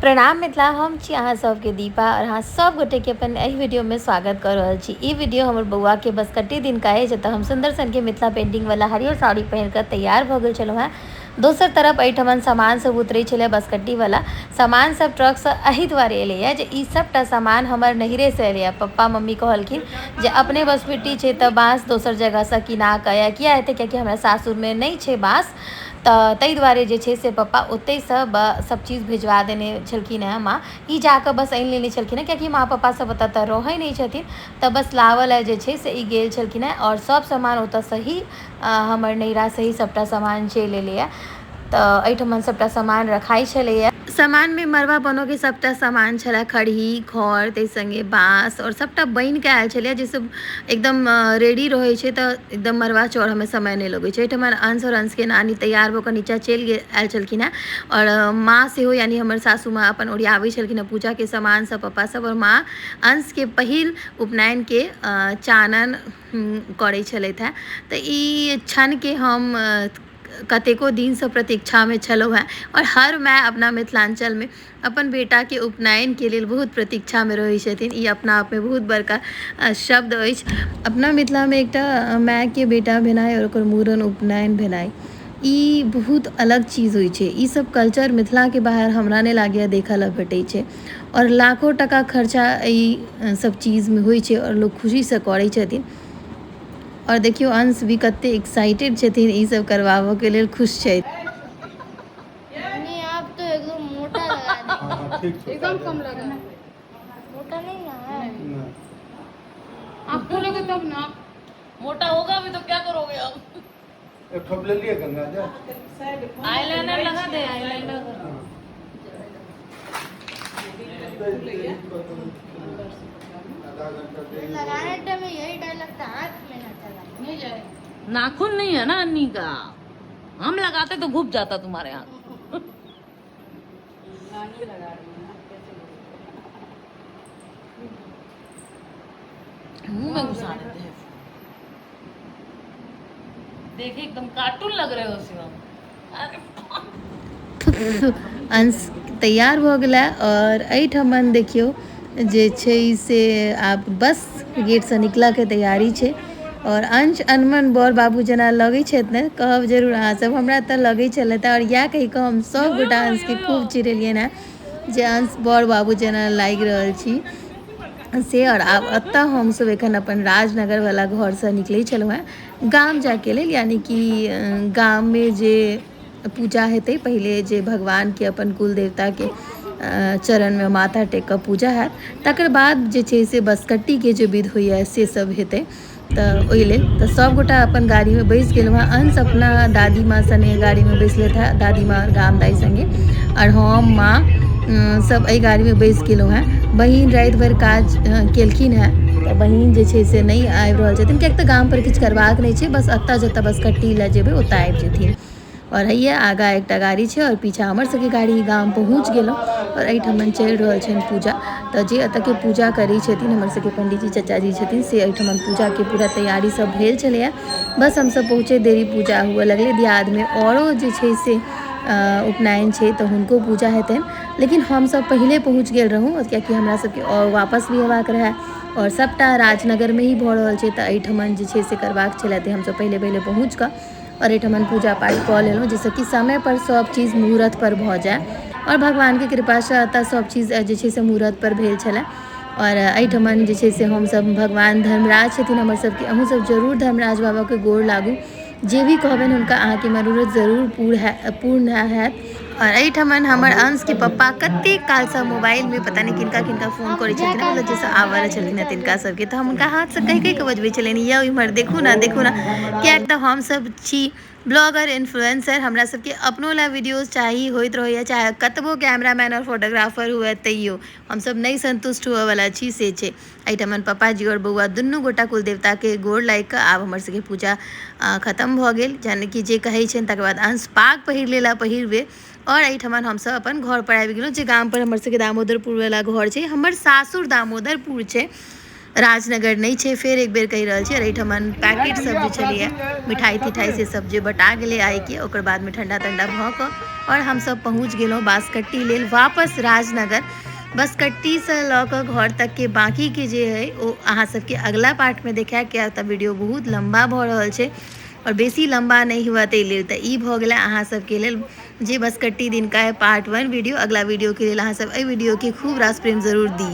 प्रणाम मिथिला, हम छी अहाँ सबके दीपा और अहाँ सब गोटे के अपन एहि वीडियो में स्वागत कर रहल छी। ई वीडियो हमर बौआ के बसकट्टी दिन का है, जतऽ हम सुंदर सन के मिथिला पेंटिंग वाला हरियर साड़ी पहिर कऽ तैयार भऽ गेल छलहुँ हेँ। दोसर तरफ एहिठमन सामान सब उतरै छलै, बसकट्टी वाला सामान सब ट्रकसँ एहि दुआरे एलैए जे ई सबटा सामान हमर नैहरेसँ एलैए। पप्पा मम्मी कहलखिन जे अपने बसबिट्टी छै तऽ बाँस दोसर जगहसँ किना कऽ या किया हेतै, कियाकि हमरा सासुरमे नहि छै बाँस, तऽ ताहि दुआरे जे छै से पप्पा ओतहिसँ सब चीज भेजवा देने छलखिन हेँ। माँ ई जाकऽ बस आनि लेने छलखिन हेँ, कियाकि माँ पप्पा सब ओतऽ तऽ रहै नहि छथिन, तऽ बस लाबऽ लए जे छै से ई गेल छलखिन हेँ। आओर सब सामान ओतऽसँ ही हमर नैहरासँ ही सबटा सामान चलि एलैए। तऽ एहिठमन सबटा सामान रखाइ छलैए। सामानमे मड़बा बनोके सबटा सामान छलै, खरही खर ताहि सङ्गे बाँस आओर सबटा बनिके आयल छलैए, जाहिसँ एकदम रेडी रहै छै तऽ एकदम मड़बा चढ़ऽमे समय नहि लगै छै। एहिठमन अंश आओर अंशके नानी तैयार भऽ कऽ नीचाँ चलि गेल आयल छलखिन हेँ आओर माँ सेहो, यानी हमर सासू माँ अपन ओरियाबै छलखिन हेँ पूजाके सामान सब, पप्पा सब आओर माँ अंशके पहिल उपनयनके चानन करै छलथि हेँ। तऽ ई क्षणके हम कतेको दिनसँ प्रतीक्षामे छलहुँ हेँ आओर हर माय अपना मिथिलाञ्चलमे अपन बेटाके उपनयनके लेल बहुत प्रतीक्षामे रहै छथिन। ई अपना आपमे बहुत बड़का शब्द अछि। अपना मिथिलामे एकटा मायके बेटा भेनाइ आओर ओकर मूड़न उपनयन भेनाइ ई बहुत अलग चीज होइ छै। ई सब कल्चर मिथिलाके बाहर हमरा नहि लागैए देखऽ लए भेटै छै आओर लाखो टका खर्चा एहि सब चीजमे होइ छै आओर लोक खुशीसँ करै छथिन। आओर देखियौ अंश भी कते एक्साइटेड छथिन ई सब करबाबऽके लेल, खुश छथि। नहीं, आप तो एकदम मोटा लगा दे। हाँ, ठीक छै। एकदम कम लगा। मोटा नहीं ना है। नहीं। आप बोलोगे तब ना। मोटा होगा भी तो क्या करोगे आप? एक ठोप ले लिए गंगा जल। आईलाइनर लगा दे, आईलाइनर। आधा घंटा देरी। लगाने टाइम में यही डर लगता है, हाथ में ना चला। नहीं जाए। नाखून नहीं है ना अन्नी का, हम लगाते तो घुप जाता तुम्हारे हाथ। मुंह में घुसा देते हैं। देखे एकदम कार्टून लग रहे हो शिवम। अरे अंश तैयार भऽ गेला आओर एहिठमन देखियौ जे छै से आब बस गेटसँ निकलऽके तैयारी छै। आओर अंश अनमन बर बाबू जेना लगै छथि ने, कहब जरूर अहाँ सब, हमरा तऽ लगै छलथि। आओर इएह कहि कऽ हम सब गोटा अंशके खूब चिढ़ेलियनि हेँ जे अंश बर बाबू जेना लागि रहल छी से। आओर आब एतऽ हमसब एखन अपन राजनगरवला घरसँ निकलै छलहुँ हेँ गाम जाइके लेल, यानी कि गाममे जे पूजा हेतै, पहिले जे भगवानके अपन कुल देवताके चरणमे माथा टेक कऽ पूजा हैत, तकर बाद जे छै से बसकट्टीके जे विध होइए से सब हेतै। तऽ ओहि लेल तऽ सभगोटा अपन गाड़ीमे बैसि गेलहुँ हेँ। अंश अपना दादी माँ सङ्गे गाड़ीमे बैसलथि हेँ, दादी माँ आओर गाम दाइ सङ्गे, आओर हम माँ सब एहि गाड़ीमे बैसि गेलहुँ हेँ। बहिन राति भरि काज केलखिन हेँ तऽ बहिन जे छै से नहि आबि रहल छथिन, किएक तऽ गामपर किछु करबाक नहि छै, बस एतऽ जतऽ बसकट्टी लए जेबै ओतऽ आबि जेथिन। आओर हैया आगाँ एकटा गाड़ी छै आओर पीछा हमर सबके गाड़ी। गाम पहुँच गेलहुँ आओर एहिठमन चलि रहल छनि पूजा। तऽ जे एतऽके पूजा करै छथिन हमर सबके पंडीजी चचाजी छथिन, से एहिठमन पूजाके पूरा तैयारी सब भेल छलैए। बस हमसब पहुँचैत देरी पूजा हुअ लगलै। दियादमे औरो जे छै से उपनयन छै तऽ हुनको पूजा हेतनि, लेकिन हमसब पहिले पहुँच गेल रहौँ, कियाकि हमरा सबके आओर वापस भी हेबाक रहए आओर सबटा राजनगरमे ही भऽ रहल छै, तऽ एहिठमन जे छै से करबाक छलै। तऽ हमसब पहिले पहिले पहुँच कऽ आओर एहिठमन पूजा पाठ कऽ लेलहुँ, जाहिसँ कि समयपर सब चीज मुहूर्तपर भऽ जाय। आओर भगवानके कृपासँ एतऽ सब चीज जे छै से मुहूर्तपर भेल छलै। आओर एहिठमन जे छै से हमसब भगवान धर्मराज छथिन हमर सबके, अहूँ सब जरूर धर्मराज बाबाके गोर लागू, जे भी कहबनि हुनका अहाँके मनोरथ जरूर पूर्ण हैत। आओर एहिठमन हमर अंशके पप्पा कतेक कालसँ मोबाइलमे पता नहि किनका किनका फोन करै छलखिन, मतलब जे सब आबऽ छलखिन हेँ तिनका सबके, तऽ हम हुनका हाथसँ कहि कहि कऽ बजबै छलियनि, यौ इम्हर देखू ने, देखू ने, किएक तऽ हमसब छी ब्लॉगर इन्फ्लुएंसर, हमरा सबके अपनो लए वीडियोज चाही होइत रहैए, चाहे कतबो कैमरामैन आओर फोटोग्राफर हुए तैयो हमसब नहि सन्तुष्ट हुअवला छी, से छै। एहिठमन पप्पाजी आओर बौआ दुनू गोटा कुल देवताके गोर लागि कऽ आब हमर सबके पूजा खतम भऽ गेल, यानी कि जे कहै छनि। तकर बाद अंश पाग पहिर लेला पहिरबे आओर एहिठमन हमसब अपन घर पर आबि गेलहुँ, जे गाम पर हमर सबके दामोदरपुर वाला घर छै। हमर सासुर दामोदरपुर छै, राजनगर नहि छै, फेर एक बेर कहि रहल छी। आओर एहिठमन पैकेट सब जे छलैए मिठाई तिठाई से सब जे बटा गेलै आइके, ओकर बादमे ठंडा तंडा भऽ कऽ आओर हमसब पहुँच गेलहुँ बाँसकट्टी लेल वापस राजनगर। बसकट्टीसँ लऽ कऽ घर तकके बाँकीके जे हइ ओ अहाँ सबके अगला पार्टमे देखायब, किया तऽ वीडियो बहुत लम्बा भऽ रहल छै आओर बेसी लम्बा नहि हुए ताहि लेल। तऽ ई भऽ गेलै अहाँ सबके लेल जे बसकट्टी दिनका पार्ट 1 वीडियो। अगला वीडियोके लेल अहाँ सब एहि वीडियोके खूब रास प्रेम जरूर दी।